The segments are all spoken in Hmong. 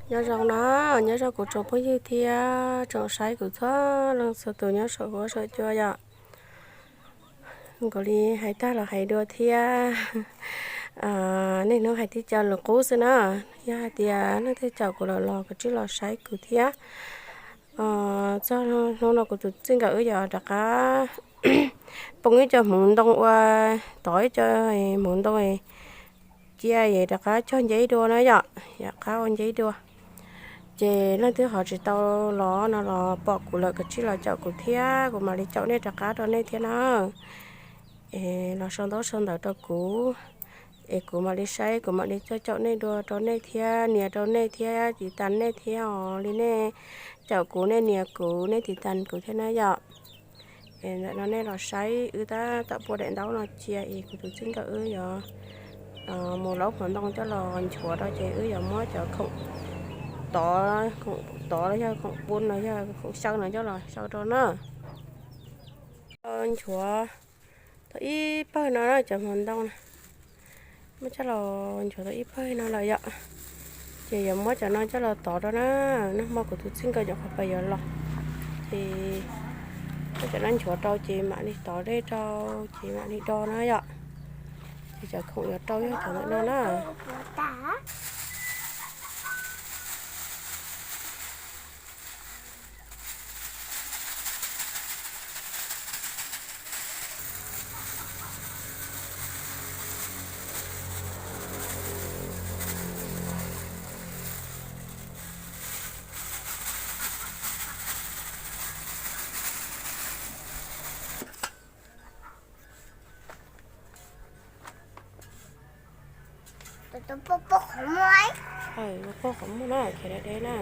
Nyob zoo no, nyob zoo kuv tsoom phooj ywg thiab tsoom saib kuv txhua leej txhua tus nyob saum huab saum cua yom. Nkaus li hais tag los hais dua thiab, niaj hnub hais tib co lus qub xwb na. Yog hais tias leej twg caum kuv lawm los koj cia li los saib kuv thiab. Txog hnub no kuv tus txij nkawm wb yuav rov qab poob ib co hmoov ntoo ua, tov ib co hmoov ntoo cia es rov qab cog nceb dua na yom, rov qab ua nceb dua. Ces leej twg ho tsis tau los no los pom kuv lawm koj cia li los caum kuv thiab, kuv mam li caum nej rov qab rau nej thiab na. Es los sau ntaub sau ntawv rau kuv, es kuv mam li saib kuv mam li coj caum nej dua rau nej thiab nias rau nej thiab tiv tas nej thiab os. Li nej caum kuv nej nias kuv nej tiv tas kuv thiab na yom. Es ntawm no nej los saib wb tab tom pua daim ntaub no cia es kuv tus txij nkawm wb yuav mus laub hmoov ntoo coj los nchuav rau ces wb yuav muab cov khoom tov, khoom tov los yog khoom pun los yog khoom xyaw no coj los xyaw rau na. Nchuav tau ib pawg no cov hmoov ntoo na, muab coj los nchuav tau ib pawg no lawm yom. Ces yuav muab cov no coj los tov rau na, nag hmo kuv tus txij nkawm nyuam qhuav pais yuav los, ces muab cov no nchuav rau ces mam li tov dej rau, ces mam li do na yom. Ces cov khoom yuav rau yog cov ntawm no na. Pog qhov muag na, khiav deb deb na.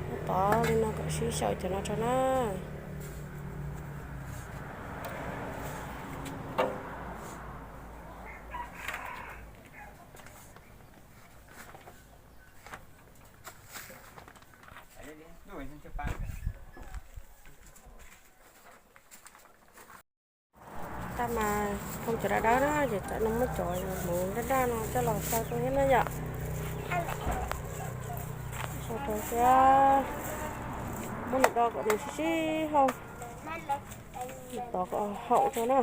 Muab tov li no kom sib xyaw cov no tso na. Tab mas thoob cov dawb dawb na, ces tsam no muab cov hmoov daj daj no coj los xyaw rau thiab na yom. Xyaw rau thiab, muab nws do kom nws sib sib hau, tov kom haum rau na.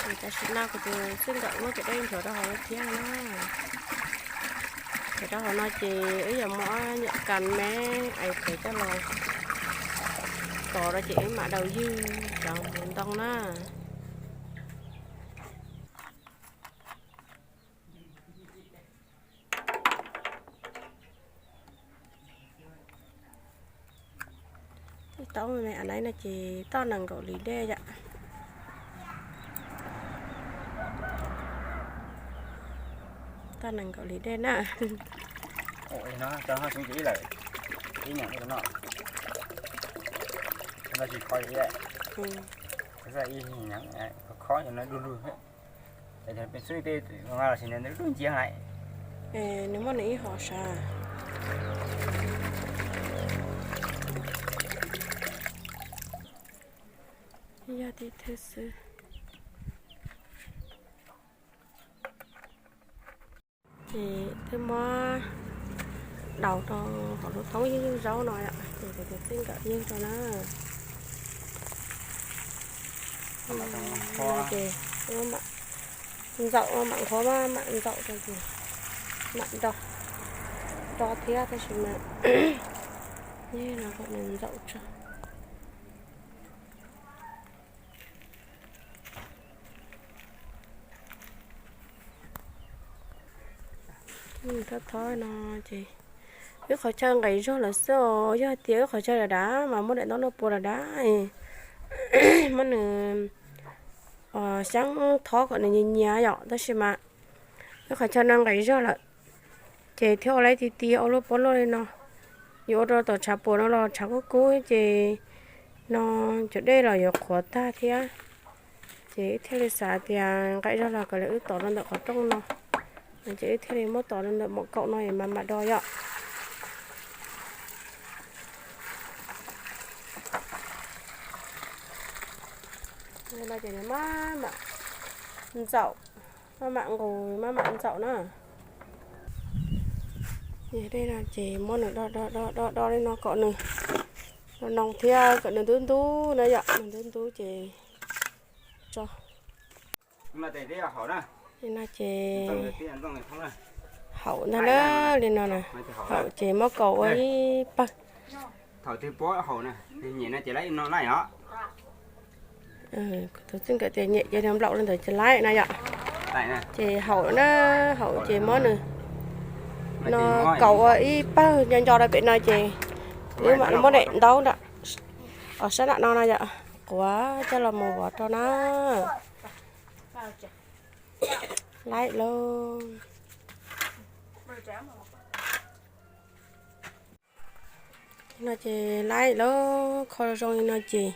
Ces tam sim no kuv tus txij nkawm muab cov dej nchuav rau hauv no thiab na. Nchuav rau hauv no ces wb yuav muab nyuam kas me ais pem coj los tov rau ces wb mam daus ywg cov hmoov ntoo na. Ib taub me me a nai no ces toj nees nkaum lis dej yom. Toj nees nkaum lis dej na. Nws muaj nws ib hom sav. Yog tib thwj xwb. Ces twb muab daus rau hauv lub thoob ywg zaub no yom, ces kuv tus txij nkawm ywg rau na. Ces ntxaum no mam nqhuab mam ntxaum rau ces mam do, do thiab tab sis mas ywg no kom nws ntxaum tso. Thob thob no ces wb qhov chaw nqis zog lawm xwb os. Yog tias wb qhov chaw dav dav mas muab daim ntaub no pua dav dav, muab nws xyaab thob kom nws nyias nyias yom, tab sis mas wb qhov chaw no nqis zog lawm, ces thiaj ua lawm ti ti ua lub pob luaj li no. Yuav ua rau tom tshav puam no los tshav kub kub ces No cov dej los yuav qhuav tag thiab, ces wb thiaj li xav tias nqaim zog los kom lawv wb tov rau ntawm qhov rooj no, ces wb thiaj li muab tov rau ntawm mom kaum no es mam mam do yom. No ces maj mam ntxaum, maj mam nqus maj mam ntxaum na. Dej no ces muab nws do do do do do li no kom nws noo thiab kom nws ntub ntub na yom, nws ntub ntub ces tso. Li no ces haum ntag na, li no na. Haum ces muab kaus ua ib pawg. Tus txij nkawm tias nyem ces nplaum li ntawd ces laib na yom. Ces haum na, haum ces muab nws no kaus ua ib pawg nco nco rau pem no ces wb mam muab daim ntaub nram sab nram no no yom, quav coj los mus vov rau na. Laib lauj. No ces laib lauj, kho zoo li no ces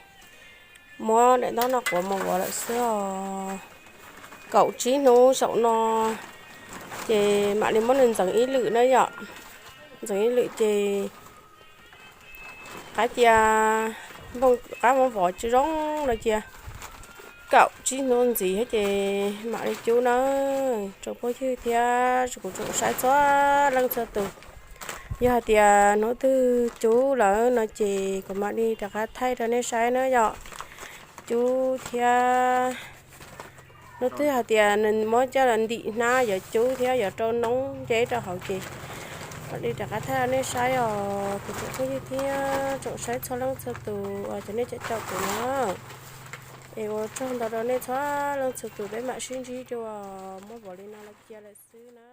muab daim ntaub no quav mus vov lawm xwb os. Kaum tsib hnub saum no ces mam li muab nws ntxeev ib lwm na yom. Ntxeev ib lwm ces qab cia nplooj qab muab vov tsis zoo no cia kaum tsib hnub ntxiv thiab ces mam li cub na. Tsoom phooj ywg thiab kuv tsoom saib txhua leej txhua tus, yog hais tias hnub twg cub lawm no ces kuv mam li rov qab thaij rau nej saib na yom. Cub thiab hnub twg hais tias nws muab coj los ntim hnab yuav cub thiab yuav rau noob nce rau hauv ces mam li rov qab thaij rau nej saib os kuv tsoom phooj ywg thiab tsoom saib txhua leej txhua tus, cov nej caum caum kuv na. Es ua tsaug ntau rau nej txhua leej txhua tus, peb mam sib ntsib dua, muab vov li no los cia lawm xwb na.